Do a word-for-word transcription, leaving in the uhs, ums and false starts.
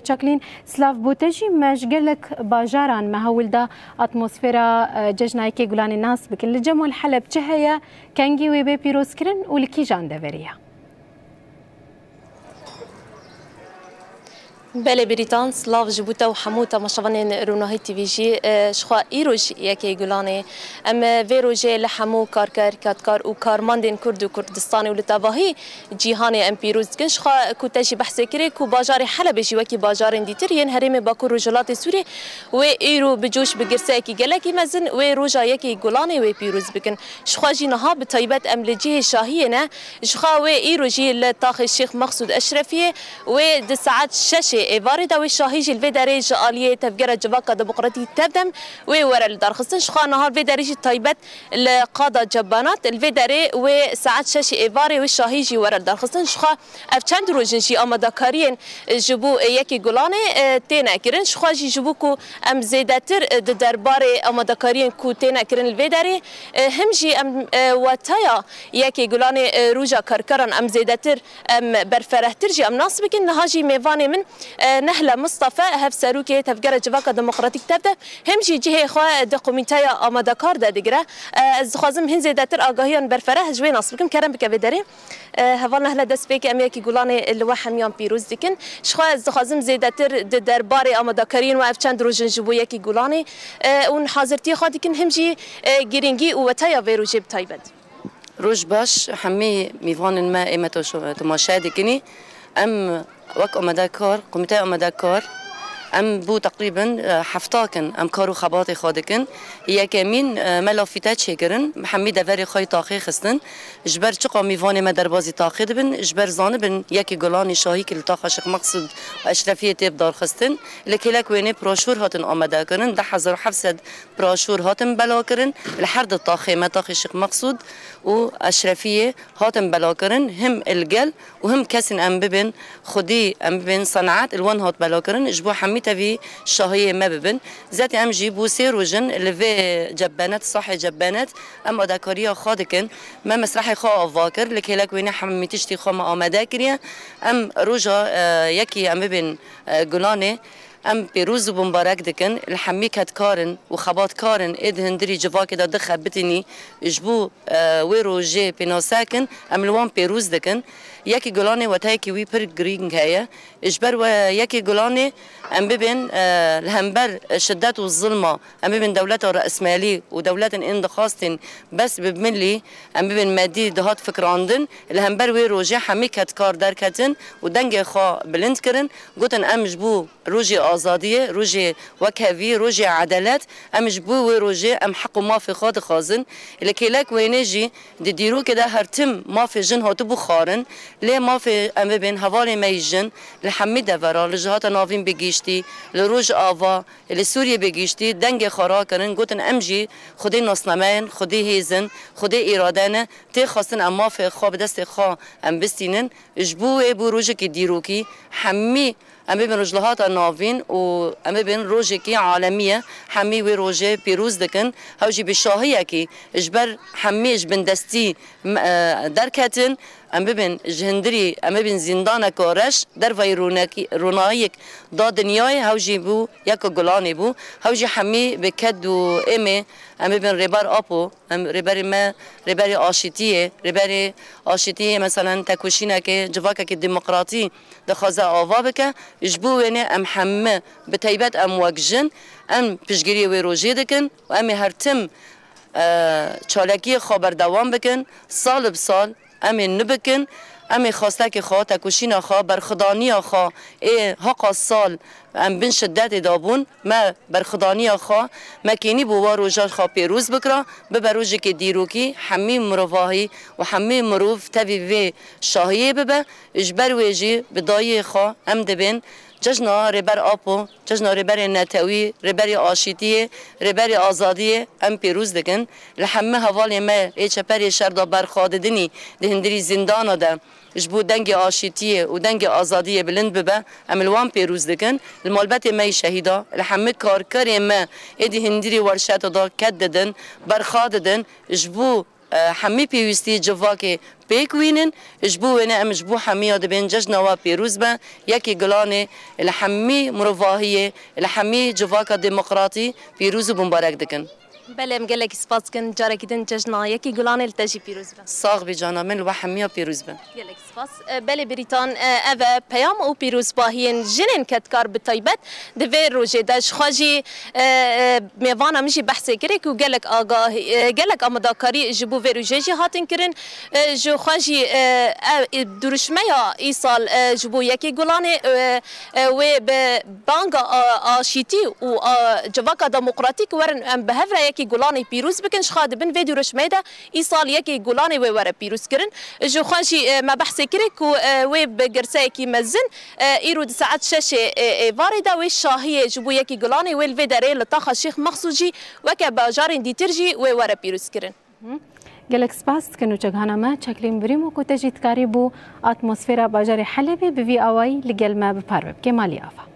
Çaklîn, silav bo te jî. Me ji gelek bajaran me hewl da atmosfera, e, Cejna Yekê Gulanê nas bikin. Li Cem û li Heleb çi heye? Kengî wê bê pîrozkirin û li kîjan deverê ye? Belê Bêrîtan, silav ji bo te û hemû temaşevanên Ronahî T V jî. E, ji xwe îro jî Yekê Gulanê. Em, e, vê rojê li hemû karker, katkar û karmandên Kurd û Kurdistanê û li tevahî cîhanê em pîroz dikin. Ji xwe ku te jî behsê kirê ku bajarê Helebê jî wekî bajarên dîtir yên herêmê Bakur Rojhilatê Sûriyê wê îro bi coş, bi girseyekî gelekî mezin wê roja Yekê Gulanê wê pîroz bikin. Ji xwe jî niha bi taybet em li cihê şahiyê ne. Ji xwe wê îro jî li taxê Şêx Mexsûd Eşrefiyê wê di saet şeşê êvarê de wê şahî jî li vê derê ji aliyê Tevgera Civaka Demokratîk, TEV-DEM, wê were li darxistin. Ji xwe niha vê derê jî taybet li qada Cebanat, li vê derê wê saet şeşê êvarê wê şahî jî were li darxistin. Ji xwe ev çend roj in jî amadekariyên ji bo Yekê Gulanê, e, têne kirin. Ji xwe jî ji bo ku em zêdetir, e, di derbarê amadekariyên ku têne kirin li vê derê, e, him jî em, e, weteya Yekê Gulanê, e, roja karkeran em zêdetir, em berferehtir jî em nas bikin. Niha jî mêvanê min, e, Nehle Mistefe, hevserokê Tevgera Civaka Demokratîk, TEV-DEM, him jî cihê xwe di komîteya amadekar de digire. E, ez dixwazim hin zêdetir agahiyan berfereh ji wê nas bikim. Kerem bike vê derê. E, heval Nehle, dest pê ke em Yekê Gulanê li we hemiyan pîroz dikin. Ji xwe ez dixwazim zêdetir di derbarê amadekariyên we ev çend roj in ji bo Yekê Gulanê, e, hûn hazirtiyê xwe dikin, him jî, e, girîngî û weteya vê rojê bi taybet. Roj baş hemî mîvanên me ê me to-, temaşe dikinî. Em wek amadekar, komîteya amadekar, em bû teqrîben, e, hefta kin em kar û xebatê xwe dikin. Yekemîn, e, me lafîte çêkirin, hemî deverê xwe yê taxê xistin. Ji ber çiqa mîvanê me derbazî taxê dibin, ji ber zanibin Yekê Gulanê şahî ki li taxa Şêx Meqsûd û Eşrefiyê tê bidarxistin. Li kêlek wênê proşûr hatin amadekirin, deh hezar û heft sed proşûr hatin belakirin. Li her di taxê me, taxê Şêx Meqsûd û Eşrefiyê hatin belakirin, him il gel û him kesên em bibin, xwedî em bibin senaet, li wan hat belakirin, ji bo hemî tevî şahiyê me bibin. Zetê em jî bû sê roj in li vê cebbenet, sahê cebbenet, em adekariya xwe dikin. Me mesrehê xwe ava kir, li kêlek wênê hemî tiştî xwe me amade kiriye. Em roja, e, yekî em bibin, e, Gulanê, em pêroz û bimbarek dikin li hemî kedkarin û xebatkarin ê di hundirî civakê de dixebitinî ji bo, e, wê rojê pênase kin, em li wan pêroz dikin. Yekê Gulanê weteyekî wî pir girîng heye. Ji ber we Yekê Gulanê em bibên, e, li hember şiddet û zilma, em bibên dewleta resmelî û dewletên ên dixwastin bes bi milî, em bibên medî dihat fikirandin. Li hember wê rojê hemî kedkar derketin û dengê xwe bilind kirin. Gotin, em ji bo rojê azadiyê, rojê wekhevî, rojê edelet, em ji bo wê rojê em heq û mafê xwe dixwazin. Li kêlek wênê jî di dîrokê de her tim mafê jin hatibû xwarin. Lê mafê, em bibên, hevalê me yî jin li hemî devera, li Cihata Navîn bi giştî, li Rojava, li Sûriyê bi giştî dengê xwe rakirin, gotin, em jî xwedê nasnameyin, xwedê hêzin, xwedê îrade ne, tê xwestin em mafê xwe bi destê xwe em bistînin. Ji bo wê bû rojekî dîrokî, hemî em bibin Rojhilata Navîn û em bibin rojekî alemî ye. Hemî wê rojê pîroz dikin. Hew jî bi şahiyekî ji ber hemî ji bindestî, m-, e, derketin. Em bibin ji hundirî, em bibin zîndaneka reş, dervayî rûnekî-, rûnayîk da dinyayê, hew jî bû yeka Gulanê bû. Hew jî hemî bi ked û êmê, em bibin Rêber Apo, em rêberê me, rêberê aşîtiyê, rêberê aşîtiyê, meselen, tekoşînekê, civakekî demokratî dixwaze ava bike. Ji bo wênê em hemî, bi taybet em wek jin, em piştgiriyê wê rojê dikin û em ê her tim, e, çalakiyê xwe berdewam bikin. Sal bi sal em ê nibikin, em ê xwestekê xwe, tekoşîna xwe, berxwedaniya xwe ê heqa sal em bin şidetê de bûn, me berxwedaniya xwe, me kênî bo wa roja xwe pêroz bikira, bibe rojekê dîrokî, hemî mirovahî û hemî mirov tevî vê şahiyê bibe. Ji ber wê jî bi dayiyê xwe em dibên Cejna Rêber Apo, Cejna Rêberê Netewî, Rêberê Aşîtiyê, Rêberê Azadiyê em pêroz dikin. Li hemî hevalê me ê çeperê şer de berxwe didinî di hundirî zîndana de ji bo dengê aşîtiyê û dengê azadiyê bilind bibe, em li wan pêroz dikin. Li malbetê me yî şehîda, li hemî karkerê me ê di hundirî werşeta de ked didin, berxwe didin, ji bo e, hemî pêwîstî civakê pêk wînin. Ji bo wêne em ji bo hemiya dibên cejna we pêroz be. Yekê Gulanê li hemî mirovahiyê, li hemî civaka demokratî pîroz û bimbarek dikin. Belê, em gelekî spas dikin. Carekî din cejna Yekê Gulanê li te jî pîroz be. Sax bî cana min, li we hemiya pîroz be. Gelek spas. E, belê Brîtan, e, ev e peyam û pîrozbahiyên jinên kedkar bi taybet di vê rojê de. Ji xwe jî, e, e, mêvana min jî behsê kirê ku gelek agahî, e, gelek amadekarî ji bo vê rojê jî hatin kirin. E, ji xwe jî, e, ev, e, duruşmeya îsal, e, ji bo Yekê Gulanê, e, e, wê bi banga a-, aşîtî û a civaka demokratîk werin em bi hev re Yekê Gulanê pîroz bikin. Ji xwe di bin vê duruşmeyê de îsal Yekê Gulanê wê were pîroz kirin. Ji xwe jî, e, me behsê kirê ku, e, wê bi girseyekî mezin, e, îro di saet şeşê, e, êvarê de wê şahiyê ji bo Yekê Gulanê wê li vê derê li taxa Şêx Mexsûd jî weke bajarên dîtir jî wê were pîroz kirin. Gelek spas dikin û çekhana me Çeklîn Birîmo ku te jî dikarî bû atmosfera bajarê Helebê bi vî awayî li gel me bi parve bike. Malî ava.